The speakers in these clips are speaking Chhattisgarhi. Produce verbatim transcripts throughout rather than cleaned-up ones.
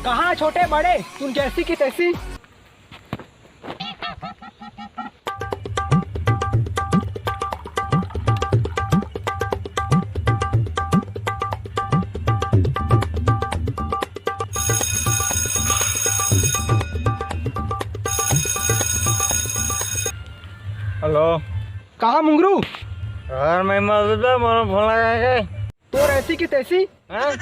कहाँ छोटे बड़े, तुम जैसी की तैसी। हेलो। कहाँ मुंगरू? यार, मैं मौजूद है, मोर फोन लगा के। तोर ऐसी की तैसी। हाँ?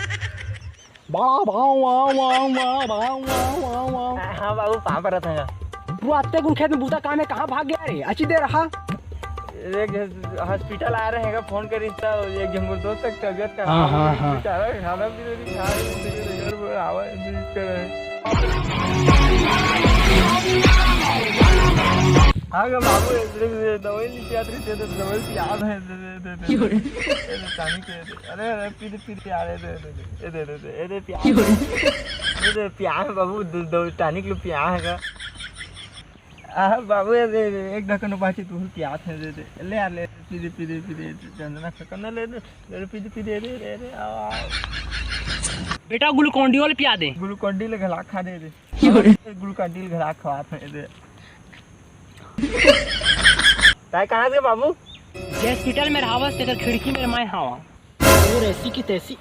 वाह, वाह, वाह, वाह, वाह, वाह, वाह, वाह, वाह। हाँ बाबू, पाँव परत हँव। तू आते गुन खेत में बूता काम है, कहाँ भाग गया रे? अची दे रहा। एक हॉस्पिटल आ रहे हैं, फोन करिस त एक जन मोर दोस्त के तबीयत खराब हाँ, हो हाँ, गई, हाँ। बेचारा खाना पीना नहीं खा रहे, आवा नहीं करे। हाँ गा बाबू, दवाई नहीं पियात रही, दवाई पियात है, दे, दे, दे, दे। क्यों रे? दे, दे, पानी पिया दे। अरे, अरे, पी दे, पी दे, अरे, दे, दे, दे, ए, दे, दे, दे, ए, दे, पिया। क्यों रे? ए, दे, पिया है बाबू, दो, दो टानिक लो पिया है का? आ, बाबू, ए, दे, दे, एक ढक्कन बाची तू पिया थे, दे, दे। ले यार, ले, पी दे, पी दे, पी दे, चंदना खकन ले, ले, ले, पी दे, पी दे, दे, दे, दे, आ। बेटा, ग्लूकोन डी वाला पिया दे। ग्लूकोन डी ले घला खा दे, दे। क्यों रे? ग्लूकोन डी ले घला खवा थे, दे। ताय कहाँ से बाबू? जे हॉस्पिटल में रहावस, तेकर खिड़की में मैं हावा। और ऐसी की तैसी।